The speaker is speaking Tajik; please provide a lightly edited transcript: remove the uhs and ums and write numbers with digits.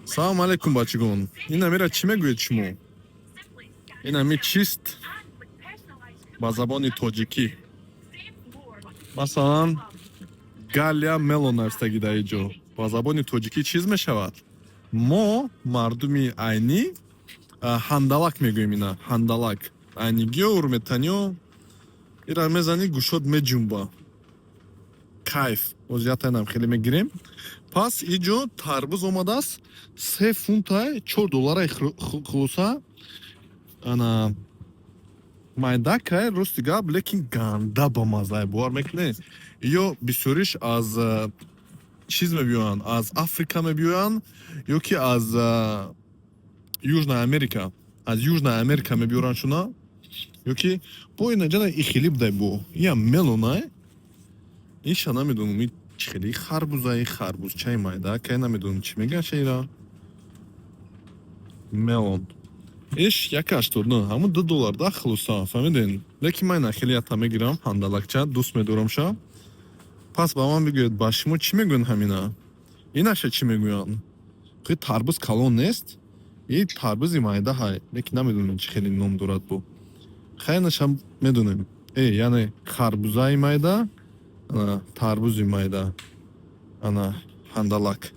Салом алейкум, бачагон. Ин амира чӣ мегӯед шумо? Ин ами чист ба забони тоҷикӣ? Масалан, Галия melon навистагӣ дар ин ҷо. Ба забони тоҷикӣ чиз мешавад? Мо, мардуми Айнӣ, ҳандалак мегӯем ина, ҳандалак. Айнигиё, урметаниё ира мезанӣ, гӯшот меҷунба. Кайф. Боз ятайнам хеле мегирем. Пас иҷо тарбуз омадааст, 3 фунтай, 4 доллараи. Хулоса, ана майдакай, рости гап, лекин ганда бамаззае, бовар мекунед? Ё бисёриш аз чиз мебиёянд, аз Африка мебиёянд ё ки аз Южная Америка, аз Южная Америка мебиёранд шуна. Ё ки бо ина ҷана и хеле будай, бо иям melon ай. Иша намедонам, и чӣ хеле харбуза, и харбузчаи майдакай, намедонам, чӣ мегӯянд ира. Melon. Иш 1,89, ҳамун 2 доллар да, хулоса, фаҳмиден? Лекин ман ина хеле ята мегирам, ҳандалакча, дӯст медорамша. Пас ба ман бигӯед, ба шумо чӣ мегӯянд ҳамина? Инаша чӣ мегӯянд? Хи тарбуз калон нест, и тарбузи майда ҳай, лекин намедонем, чӣ хеле ном дорад бо. Хай, инашам медонем. Яъне харбузаи майда, ана тарбузи майда, ана ҳандалак.